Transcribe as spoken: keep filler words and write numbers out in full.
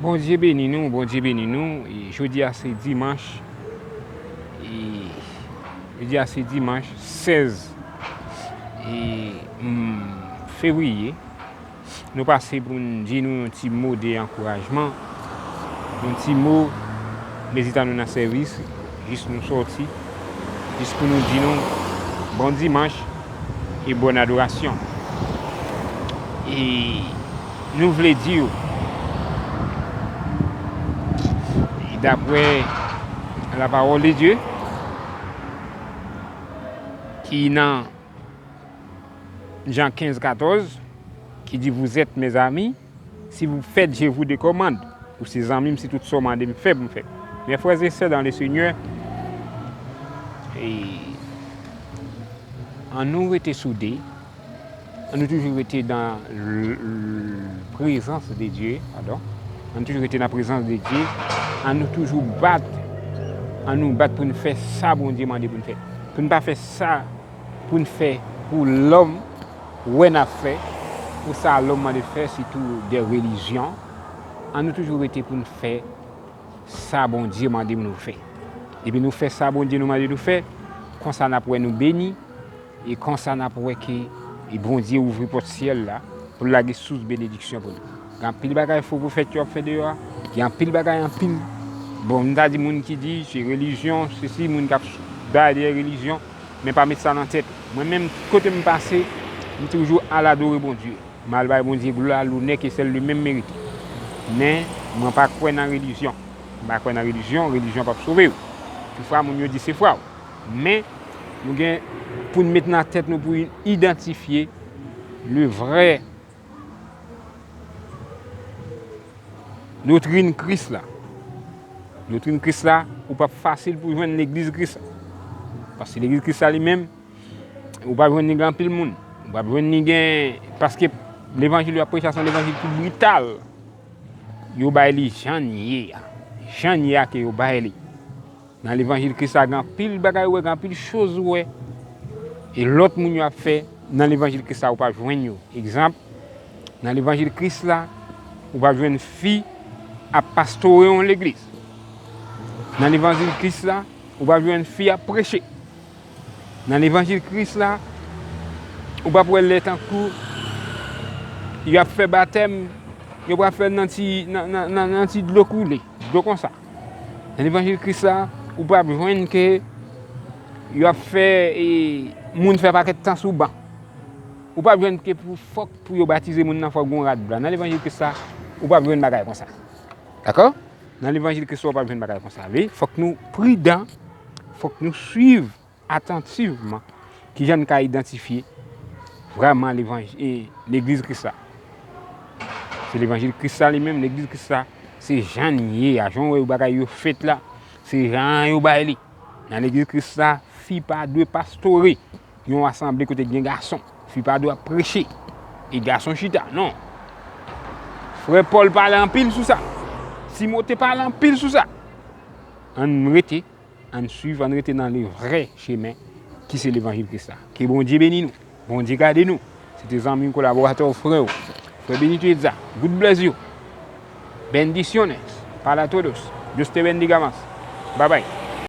Bondye beni nou, Bondye beni nou. E jodi a se dimanch. E jodi a se dimanch sèz e, mm, fevriye. Nou pase pou n di nou yon ti mo de ankourajman, yon ti mo, mezita nou nan sèvis, jis nou sòti, jis pou nou di nou bon dimanch e bòn adorasyon. E nou vle di w, e daprè la parole de Dieu, ki nan Jan kenz katòz, ki di, Vous êtes mes amis, si vous faites, je vous recommande. Ou se zanmi m si tout sa w mande m fè pou m fè. Mes frères et sœurs dans le Seigneur, e ann nou rete soude, ann nou toujou rete nan l- l- prezans de Dye, padon, ann nou toujou rete nan prezans de Dye, ann nou toujou bat, ann nou bat pou n fè sa Bondye mande pou n fè. Pou n pa fè sa pou n fè pou lòm wè n ap fè, pou sa lòm mande fè, sitou de relijyon, ann nou toujou rete pou n fè sa Bondye mande nou fè. Depi nou fè sa Bondye nou mande nou fè, konsa n ap wè nou beni, e konsa n ap wè ke e Bondye ouvri pòt syèl la pou l lage sous benediksyon pou nou. Gen anpil bagay fo pwofèt yo ap fè deyò a, gen anpil bagay anpil. Bon, m ta di moun ki di se relijyon, sesi, moun k ap bay dèyè relijyon, men pa met sa nan tèt ou. Mwen menm, kote m pase, m toujou al adore Bondye. M al bay Bondye glwa, lonè ke sèl li menm merite. Men, mwen pa kwè nan relijyon. M pa kwè nan relijyon, relijyon p ap sove w. Toutfwa, moun yo di se fwa w. Men, nou gen pou n met nan tèt nou pou n idantifye le vrè doktrin Kris la. Doktrin Kris la, ou p ap fasil pou jwenn legliz Kris la. Paske legliz Kris la li menm, ou p ap jwenn li gen anpil moun. Ou p ap jwenn li gen, paske levanjil yo ap preche a se yon levanjil ki brital. Yo bay li jan l ye a. Jan l ye a ke yo bay li. Nan levanjil Kris la, gen anpil bagay ou wè, gen anpil choz ou wè. E lòt moun yo ap fè nan levanjil Kris la, ou pa jwenn yo. Egzanp, nan levanjil Kris la, ou pa jwenn fi ap pastore yon legliz. Nan levanjil Kris la, ou pa jwenn fi ap preche. Nan levanjil Kris la, ou p ap wè lè tankou y ap fè batèm, yo pral fè l nan ti, nan, nan, nan, nan ti dlo koule, dlo konsa. Nan levanjil Kris la, ou p ap jwenn ke y ap fè e, moun fè pakèt tan sou ban. Ou p ap jwenn ke pou fòk pou yo batize moun nan fòk gon rad blan. Nan levanjil Kris la, ou p ap jwenn bagay konsa. Dakò? Nan levanjil Kris la, ou p ap jwenn bagay konsa. Wi, fòk nou pridan, fòk nou swiv atantivman kijan n ka idantifye vrèman levanj- e, legliz Kris la. Se levanjil Kris la li menm, legliz Kris la, se jan l ye a, jan w wè yo bagay yo fèt la, se jan yo bay li. Nan legliz Kris la, fi pa dwe pastore yon asanble kote gen gason. Fi pa dwe ap preche e gason chita, non. Frè Pòl pale anpil sou sa. Timote pale anpil sou sa. Ann rete, ann swiv, ann rete nan le vrè chemen ki se levanjil Kris la. Ke Bondye beni nou. Bondye gade nou. Se te zanmi w, kolaboratè w, frè w, frè Benito Edza. Good bless you. Bendiciones para todos. Dios te bendiga más. Bye bye.